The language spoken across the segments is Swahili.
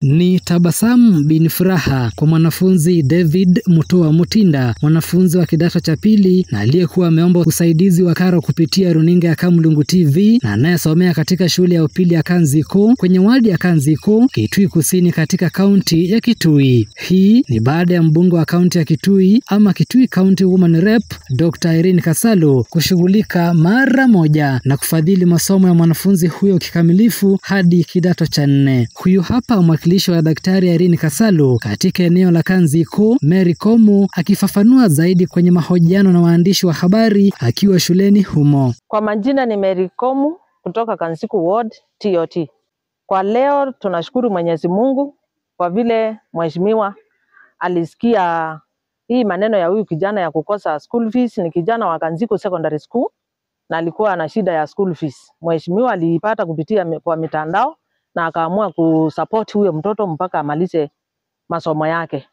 Ni tabasamu bin furaha kwa mwanafunzi David Mutua Mutinda, mwanafunzi wa kidato cha pili na aliyekuwa ameomba usaidizi wa karo kupitia runinga ya Kamulungu TV na anayesomea katika shule ya upili ya Kanziku kwenye wadi ya Kanziku, Kitui Kusini katika kaunti ya Kitui. Hii ni baada ya mbunge wa kaunti ya Kitui ama Kitui County Woman Rep Dr. Irene Kasalu kushughulika mara moja na kufadhili masomo ya mwanafunzi huyo kikamilifu hadi kidato cha 4. Huyu hapa mwakilishi wa Daktari Irene Kasalu katika eneo la Kanziku, Mary Komu, akifafanua zaidi kwenye mahojiano na waandishi wa habari akiwa shuleni humo. Kwa majina ni Mary Komu kutoka Kanziku Ward TOT. Kwa leo tunashukuru Mwenyezi Mungu kwa vile mheshimiwa alisikia hii maneno ya huyu kijana ya kukosa school fees. Ni kijana wa Kanziku Secondary School na alikuwa ana shida ya school fees. Mheshimiwa aliipata kupitia kwa mitandao na akaamua kusupport huyo mtoto mpaka amalize masomo yake.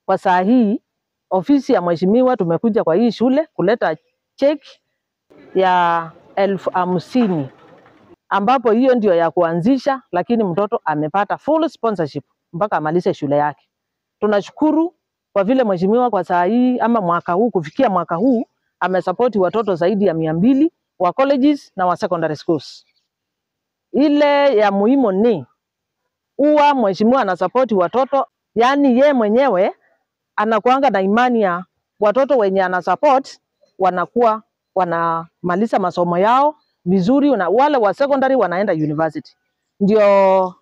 Kwa saa hii ofisi ya mheshimiwa tumekuja kwa hii shule kuleta check ya 50,000 ambapo hiyo ndio ya kuanzisha, lakini mtoto amepata full sponsorship mpaka amalize shule yake. Tunashukuru kwa vile mheshimiwa kwa saa hii ama mwaka huu, kufikia mwaka huu amesupport watoto zaidi ya 200 wa colleges na wa secondary schools. Ile ya muhimu ni huwa mheshimiwa anasupport watoto, yani ye mwenyewe anakuanga na imani ya watoto wenye anasupport wanakuwa wanamaliza masomo yao vizuri, na wale wa secondary wanaenda university. Ndio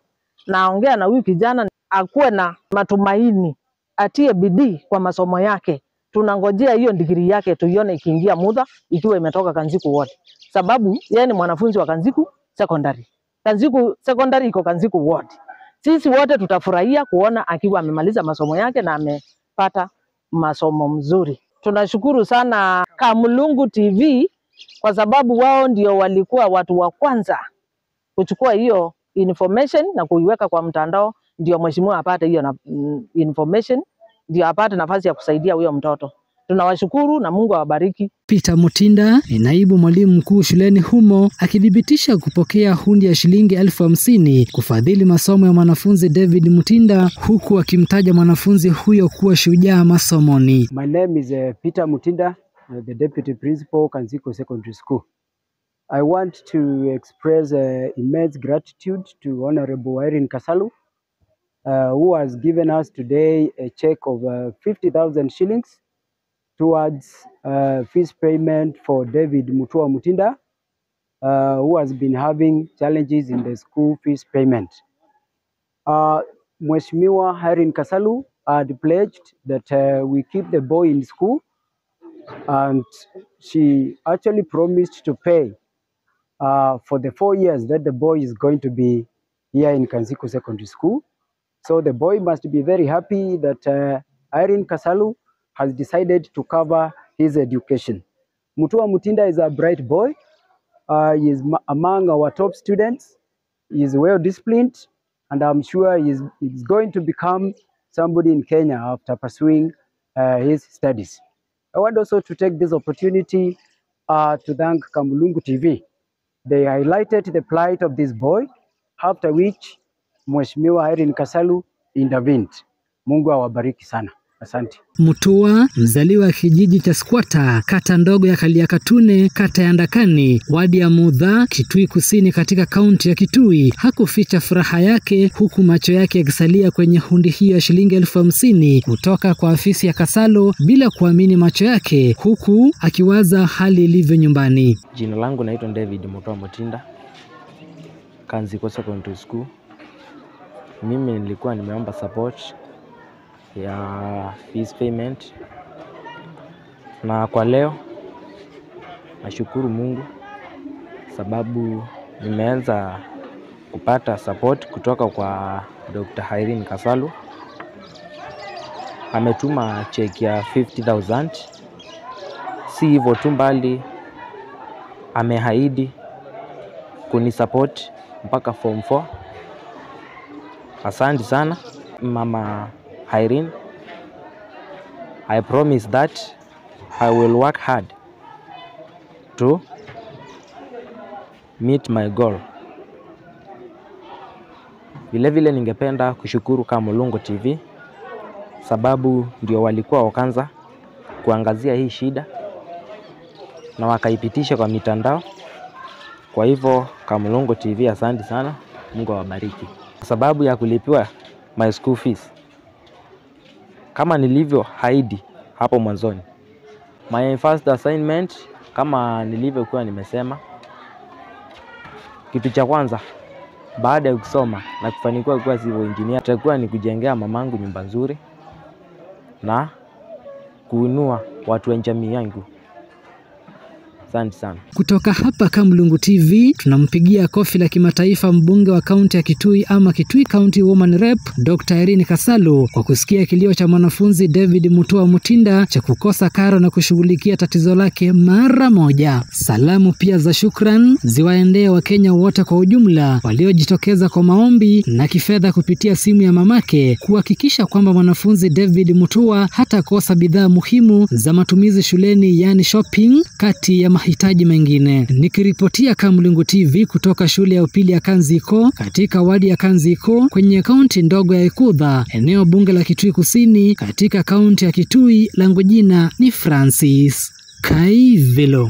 naongea na huyu kijana akuwe na matumaini, atie bidii kwa masomo yake. Tunangojea hiyo degree yake tuione ikiingia muda ikiwa imetoka Kanziku Ward, sababu yeye ni mwanafunzi wa Kanziku Secondary. Kanziku Secondary iko Kanziku Ward. Sisi wote tutafurahia kuona akiwa amemaliza masomo yake na amepata masomo mzuri. Tunashukuru sana Kamulungu TV kwa sababu wao ndio walikuwa watu wa kwanza kuchukua hiyo information na kuiweka kwa mtandao, ndio mheshimiwa apate hiyo information, ndio apate nafasi ya kusaidia huyo mtoto. Tunawashukuru na Mungu awabariki. Peter Mutinda ni naibu mwalimu mkuu shuleni humo akithibitisha kupokea hundi ya shilingi 50,000 kufadhili masomo ya mwanafunzi David Mutinda, huku akimtaja mwanafunzi huyo kuwa shujaa masomoni. My name is Peter Mutinda, the deputy principal Kanziku Secondary School. I want to express immense gratitude to Honorable Irene Kasalu, who has given us today a check of 50,000 shillings towards fees payment for David Mutua Mutinda, who has been having challenges in the school fees payment. Mheshimiwa Irene Kasalu had pledged that we keep the boy in school, and she actually promised to pay for the 4 years that the boy is going to be here in Kanziku Secondary School. So the boy must be very happy that Irene Kasalu has decided to cover his education. Mutua Mutinda is a bright boy. He is among our top students. He is well disciplined, and I'm sure he is going to become somebody in Kenya after pursuing his studies. I want also to take this opportunity to thank Kamulungu TV. They highlighted the plight of this boy, after which Mheshimiwa Irene Kasalu intervened. Mungu awabariki sana. Asante. Mutua, mzaliwa kijiji cha Squatter, kata ndogo ya Kaliakatune, kata ya Ndakani, wadi ya Mudha, Kitui Kusini katika kaunti ya Kitui, hakuficha furaha yake huku macho yake yakisalia kwenye hundi hiyo ya shilingi 50,000 kutoka kwa afisi ya Kasalu bila kuamini macho yake, huku akiwaza hali ilivyo nyumbani. Jina langu naitwa David Mutua Mutinda, Kanziku Secondary School. Mimi nilikuwa nimeomba support ya fees payment, na kwa leo nashukuru Mungu sababu nimeanza kupata support kutoka kwa Dr. Irene Kasalu. Ametuma check ya 50,000. Si hivyo tu, mbali ameahidi kunisupport mpaka form 4. Asante sana Mama Irene. I promise that I will work hard to meet my goal. Vilevile ningependa kushukuru Kamulungu TV sababu ndio walikuwa wa kwanza kuangazia hii shida na wakaipitisha kwa mitandao. Kwa hivyo Kamulungu TV, asante sana, Mungu awabariki. Sababu ya kulipiwa my school fees kama nilivyo haidi hapo mwanzoni, my first assignment kama nilivyokuwa nimesema, kitu cha kwanza baada ya kusoma na kufanikiwa kuwa civil engineer itakuwa ni kujengea mamangu nyumba nzuri na kuinua watu wa jamii yangu. Asante sana. Kutoka hapa Kamulungu TV tunampigia kofi la kimataifa mbunge wa kaunti ya Kitui ama Kitui County Woman Rep Dr. Irene Kasalu kwa kusikia kilio cha mwanafunzi David Mutua Mutinda cha kukosa karo na kushughulikia tatizo lake mara moja. Salamu pia za shukran ziwaendee Wakenya wote kwa ujumla waliojitokeza kwa maombi na kifedha kupitia simu ya mamake kuhakikisha kwamba mwanafunzi David Mutua hatakosa bidhaa muhimu za matumizi shuleni, yani shopping, kati ya mahitaji mengine. Nikiripotia Kamulungu TV kutoka shule ya upili ya Kanziko katika wadi ya Kanziko kwenye kaunti ndogo ya Ikudha, eneo bunge la Kitui Kusini katika kaunti ya Kitui, langu jina ni Francis Kaivilo.